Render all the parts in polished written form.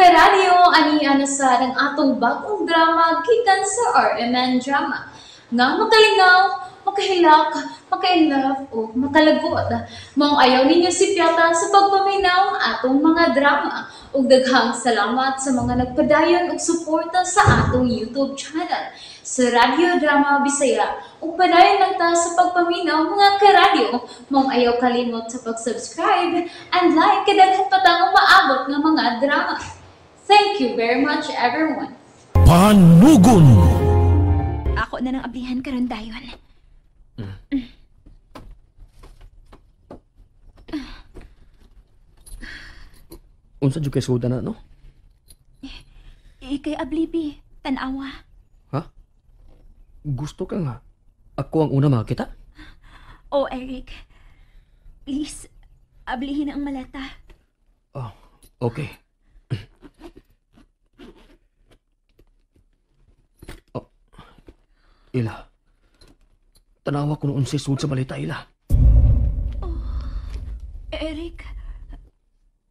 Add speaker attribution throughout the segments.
Speaker 1: Karadyo, ani ana sa ang atong bagong drama gikan sa RMN Drama nga makalingaw, makahilak, maka-inlove o makalagot. Maong ayaw ninyo sipyata sa pagpaminaw atong mga drama. Ug daghang salamat sa mga nagpadayon og suporta sa atong YouTube channel sa Radyo Drama Bisaya. Ug padayon lang ta sa pagpaminaw, mga karadyo. Maong ayaw kalimot sa pag-subscribe and like kay daghan pa tang umaabot nga mga drama. Thank you very much, everyone.
Speaker 2: Panugon.
Speaker 3: Ako na nang ablihan karon dayon.
Speaker 4: Unsa jud kay suda na, no?
Speaker 3: Ikay ablibi, tanawa.
Speaker 4: Ha? Gusto ka nga ako ang una makita?
Speaker 3: Oh, Eric. Please, ablihin ang maleta.
Speaker 4: Oh, okay. Oh. Ila. Tanawa ko noon si sud sa maleta, Ila.
Speaker 3: Oh, Eric,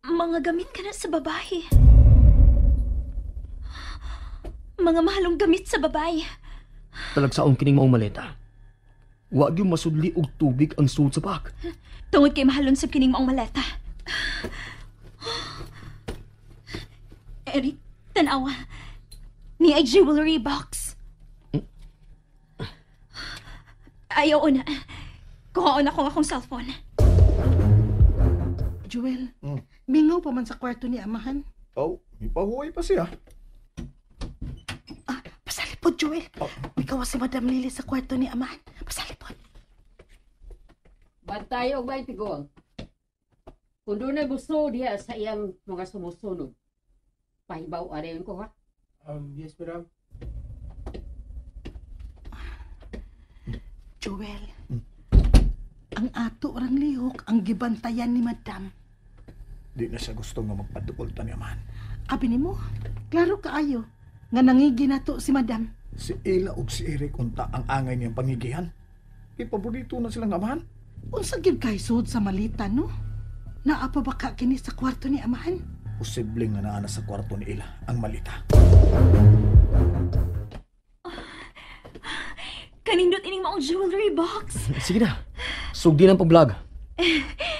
Speaker 3: mga gamit ka na sa babae. Mga mahalong gamit sa babae.
Speaker 4: Talagsaon kining maong maleta. Wa gyud masudli og tubig ang sud sa bag.
Speaker 3: Tungod kay mahalon sa kining maong maleta. Eric, tanawa. Ni ay jewelry box. Ayaw una. Kuhaon ako akong cellphone.
Speaker 5: Joel, mingaw pa man sa kwarto ni Amahan.
Speaker 6: Oh, ipahuway pa siya.
Speaker 5: Ah, pasalipod, Joel. Oh. Ikaw si Madam Lily sa kwarto ni Amahan. Pasalipod.
Speaker 7: Bantay og may tigong. Kung doon ay gusto diha sa iyang mga sumusunod, pahibaw arin ko ha?
Speaker 8: Yes, madam.
Speaker 5: Joel, ang ato orang lihok ang gibantayan ni Madam.
Speaker 6: Di na siya gusto nga magpadukol ta ni Amahan.
Speaker 5: Abi nimo, klaro kaayo nga nangigi nato si Madam.
Speaker 6: Si Ila ug si Eric unta ang angay niyang pangigihan. Ipaborito na silang Amahan.
Speaker 5: Unsa gyud kay sud sa malita, no? Naa pa ba ka kini sa kwarto ni Amahan?
Speaker 6: Posible nga naa na sa kwarto ni Ila ang malita.
Speaker 3: Kanindot ining maong jewelry box.
Speaker 4: Sige na. Sugdi ng pag-vlog.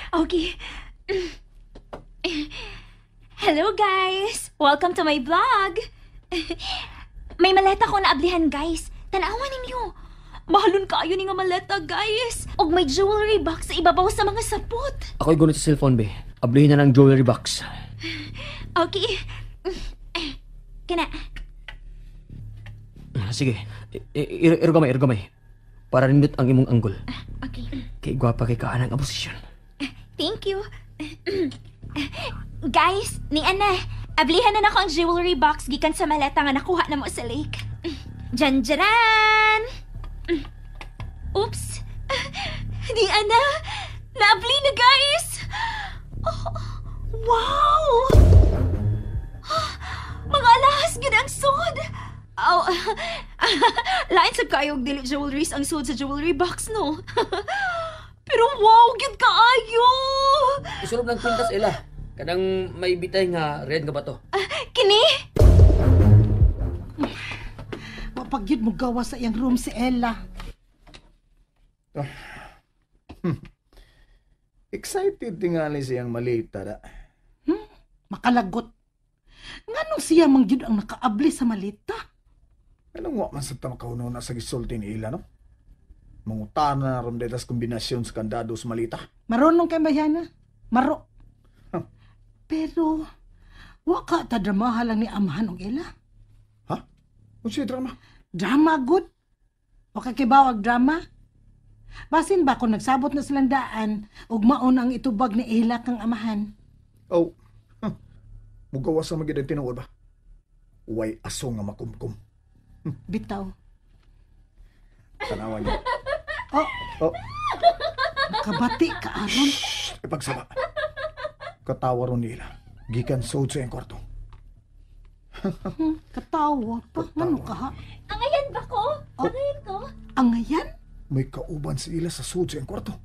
Speaker 3: Okay. Hello guys! Welcome to my vlog! May maleta ko naablihan, guys. Tanawan ninyo. Mahalon kaayo ni nga maleta, guys. Og may jewelry box sa ibabaw sa mga sapot.
Speaker 4: Ako'y gunit sa cellphone, be. Ablihin na ng jewelry box.
Speaker 3: Okay. Kana.
Speaker 4: Sige. Irgamay, irgamay. Para nindot ang imong anggol.
Speaker 3: Okay.
Speaker 4: Kay gwapa kay kaanang ang posisyon.
Speaker 3: Thank you. Guys, ni Ana, ablihan na nako ang jewelry box gikan sa maleta nga nakuha na mo sa lake. Jan-jaran! Oops! Ni Ana, naabli na, guys! Oh, wow! Mga alahas gid ang sud! Oh, lain sab kayo og dili jewelries ang sud sa jewelry box, no? Pero wow, gid kaayo!
Speaker 4: Isulob ng kwintas, Ella. Kanang may bitay nga red nga bato.
Speaker 3: Kini?
Speaker 5: Wa pag gyud mo gawa sa iyang room si Ella.
Speaker 6: Excited tingali siyang malita da.
Speaker 5: Makalagot. Nganong siya man gyud ang nakaabli sa malita?
Speaker 6: Anong wa man sa tamakaw na sa gisulti ni Ella, no? Mangutana na ron detas kombinasyon sa kandado sa malita.
Speaker 5: Marunong kay Bayana. Maro.
Speaker 6: Huh.
Speaker 5: Pero, wa ka ta dramaha lang ni Amahan og Ella.
Speaker 6: Ha? Unsa drama?
Speaker 5: Drama good. Wa ka kibaw og drama? Basin ba kung nagsabot na silang daan ug maon ang itubag ni Ella kang Amahan?
Speaker 6: Oh. Huh. Mugawa sa magyud ang tinuod ba? Way aso nga makumkum.
Speaker 5: Bitaw.
Speaker 6: Tanawan niya.
Speaker 5: Oh,
Speaker 6: Oh,
Speaker 5: makabati ka aron.
Speaker 6: ipagsaba. Katawa ron nila. Gikan sud sa iyang kwarto.
Speaker 5: Katawa pa. Ngano ka ha?
Speaker 3: Angayan ba ko? Angayan ko?
Speaker 5: Angayan?
Speaker 6: May kauban si Ila sa sud sa iyang kwarto.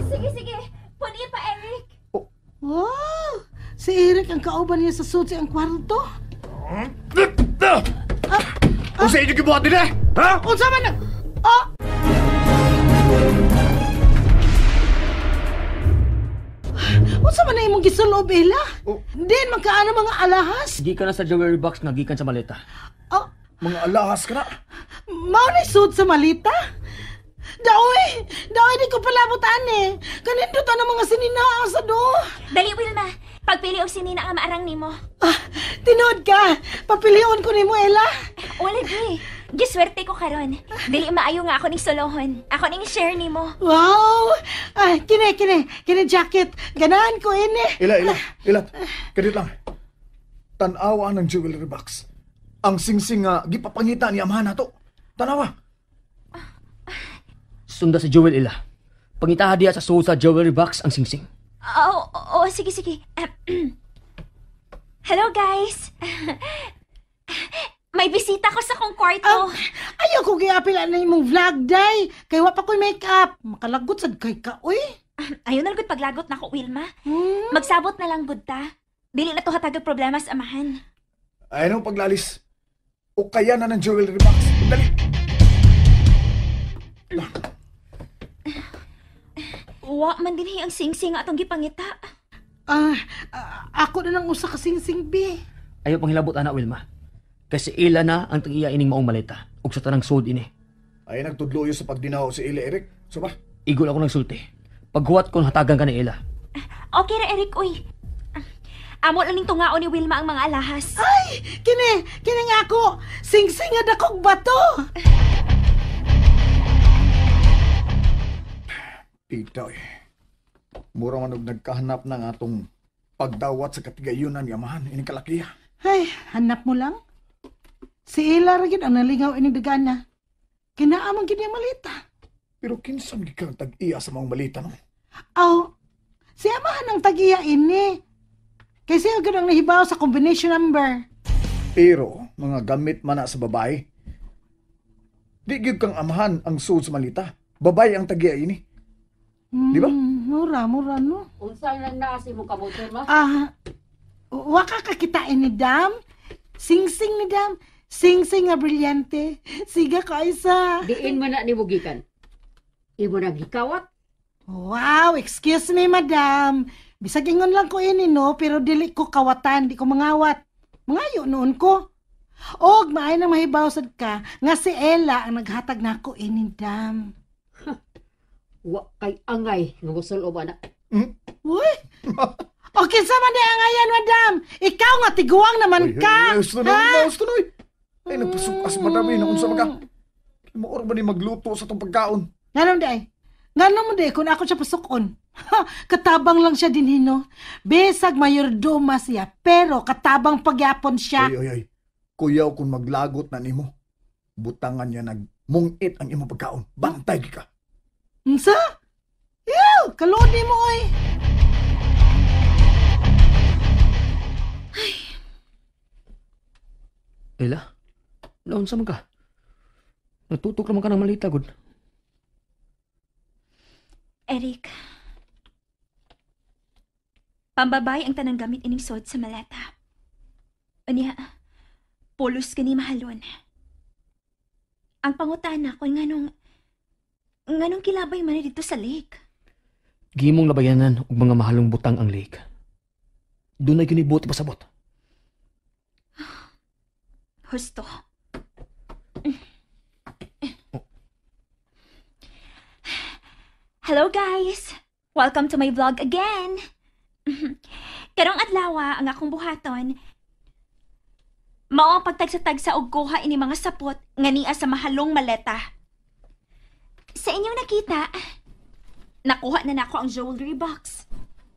Speaker 3: Sige, sige. Puni pa, Eric.
Speaker 5: Wow! Si Eric ang kauban niya sa sud sa iyang kwarto.
Speaker 6: Unsa inyo gibuhat din eh? Ha?
Speaker 5: Unsa man nag... Oh! Unsa man na imong gisulob, Ella?
Speaker 6: Oh.
Speaker 5: Din man kaano mga alahas?
Speaker 4: Gikan na sa jewelry box nga gikan sa maleta.
Speaker 5: Oh,
Speaker 6: Mga alahas ka na.
Speaker 5: mao na sud sa malita? Daoy! Daoy, di ko palabot ani. Kanindot ang mga sininaa sa do.
Speaker 3: Dali, Wilma. Pagpili og sinina nga maarang nimo.
Speaker 5: Ah, tinuod ka. Papilion ko nimo, Ella.
Speaker 3: Wala di. Giswerte ko karon. Dili maayo nga ako ning solohon. Ako ning share nimo.
Speaker 5: Wow! Ay, kini, kini. Kini jacket. Ganahan ko ini.
Speaker 6: Ila, ila, ila. Kadit lang. Tanawa ng jewelry box. Ang singsing nga gipapangita ni amahan nato. Tanawa.
Speaker 4: Sunda sa jewel, Ella. Pangitaha diya sa suod sa jewelry box ang singsing.
Speaker 3: Oo, oo, sige, sige. Hello, guys. May bisita ko sa kong kwarto.
Speaker 5: Ayaw ko giapil na imong vlog, day. Kay wa pa ko'y make-up. Makalagot sad kay ka, uy.
Speaker 3: Ayaw na gud paglagot na ko, Wilma. Magsabot na lang gud ta. Dili na to hatagag problema sa amahan.
Speaker 6: Ay, ano paglalis? O kaya na ng jewelry box. Dali.
Speaker 3: Wa man dinhi ang singsing nga atong gipangita.
Speaker 5: Ah, ako na lang usa ka singsing, bi.
Speaker 4: Ayaw pang hilabot ana, Wilma. Kasi Ella na ang tag-iya ining maong maleta ug sa tanang sud ini.
Speaker 6: Ay, nagtudloyo sa pagdinaw si Ella, Eric. So ba?
Speaker 4: Igol ako nagsulti. Paghuwat ko hatagan ka ni Ella.
Speaker 3: Okay ra, Eric, uy. Amo lang ning tungaon ni Wilma ang mga alahas.
Speaker 5: Ay, kini, kini nga ako. Singsing nga dakog bato.
Speaker 6: Tita, eh. Mura man og nagkahanap ng atong pagdawat sa katigayunan ni amahan ining kalakiha.
Speaker 5: Ay, hanap mo lang. Si Ella ra gyud ang nalingaw ining dagana. Kinaamang gyud niyang malita.
Speaker 6: Pero kinsa man gyud kang tag-iya sa maong malita, no?
Speaker 5: Aw, si amahan ang tag-iya ini. Kay siya gyud ang nahibaw sa combination number.
Speaker 6: Pero mga gamit man na sa babae. Di gyud kang amahan ang suod sa malita. Babae ang tag-iya ini. Di ba?
Speaker 5: Mura, mura, no?
Speaker 7: Unsa lang naa sa imong kamot, Wilma?
Speaker 5: Ah, wa ka kakitain ni Dam. Sing-sing ni Dam. Sing-sing nga brilyante. Siga ko isa.
Speaker 7: Diin man na nimo gikan. Imo nang gikawat.
Speaker 5: Wow, excuse me, madam. Bisag ingon lang ko ini, no? Pero dili ko kawatan, di ko mangawat. Mangayo noon ko. Og maay nang mahibaw sad ka nga si Ella ang naghatag nako ini, Dam.
Speaker 7: Wa kay angay nga mosulob ana.
Speaker 5: Uy! O kinsa man di angayan, madam? Ikaw nga tiguang naman ka.
Speaker 6: Uy, usto na, usto na. Ay, nagpasukas, madam, eh. Naunsa man ka. Maor ba ni magluto sa tong pagkaon?
Speaker 5: Nganong di ay? Nganong mo di kung ako siya pasukon? Ha, katabang lang siya din hino. Besag mayordoma siya, pero katabang pagyapon siya.
Speaker 6: Ay, ay, ay. Kuyaw kung maglagot na nimo. Butangan niya nagmungit ang imong pagkaon. Bantay ka.
Speaker 5: Unsa? Ew, kalodi mo oy.
Speaker 3: Ay.
Speaker 4: Ella, naunsa man ka? Nagtutok naman ka ng malita, gud.
Speaker 3: Eric, pambabay ang tanang gamit ining suod sa maleta. Unya, pulos ka ni mahalon. Ang pangutana ko nganong kilabay man dito sa lake.
Speaker 4: Gimong labayanan og mga mahalong butang ang lake. Dunay ginibuot pasabot.
Speaker 3: Husto. Hello guys! Welcome to my vlog again! Karong adlaw ang akong buhaton, mao ang pagtagsa-tagsa og kuha ini mga sapot nga niya sa mahalong maleta. Sa inyong nakita, nakuha na nako ang jewelry box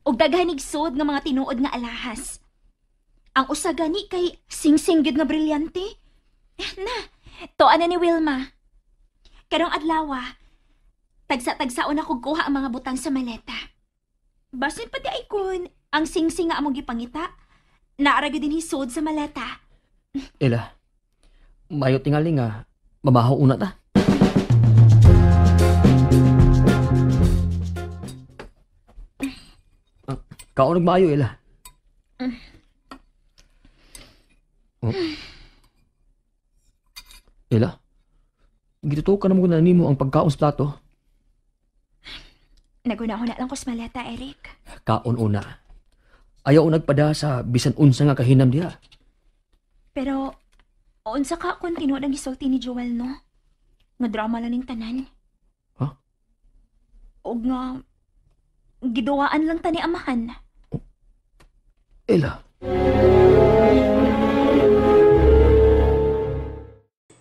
Speaker 3: ug daghan sod nga mga tinuod nga alahas. Ang usa gani kay singsing gyud nga brilyante. Na, tuan na ni Wilma. Karong adlaw, tagsa-tagsaon ako kuha ang mga butang sa maleta. Basin pati ay kun ang singsing nga among gipangita, naara gyud dinhi sod sa maleta.
Speaker 4: Ella, mayo tingali nga mamahaw una ta. Kaon og maayo, Ella. Oh. Ella, gitutukan na mo na nimo ang pagkaon sa plato.
Speaker 3: Naguna-huna lang ko sa maleta, Eric.
Speaker 4: Kaon una. Ayaw nagpada sa bisan unsa nga kahinam diha.
Speaker 3: Pero, unsa ka kung tinuod ang gisulti ni Joel, no? Nga drama lang ning tanan.
Speaker 4: Ha?
Speaker 3: Og nga, giduwaan lang ta ni amahan.
Speaker 4: Ella.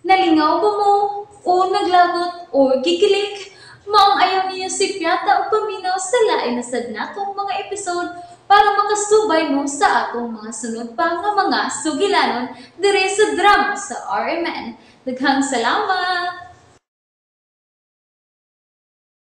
Speaker 1: Nalingaw ba mo? O naglagot o gikilig? Maong ayaw niyo si Piata o paminaw sa lain na sad natong mga episode para makasubay mo sa atong mga sunod pa nga mga sugilanon dire sa drama sa RMN. Daghang salamat!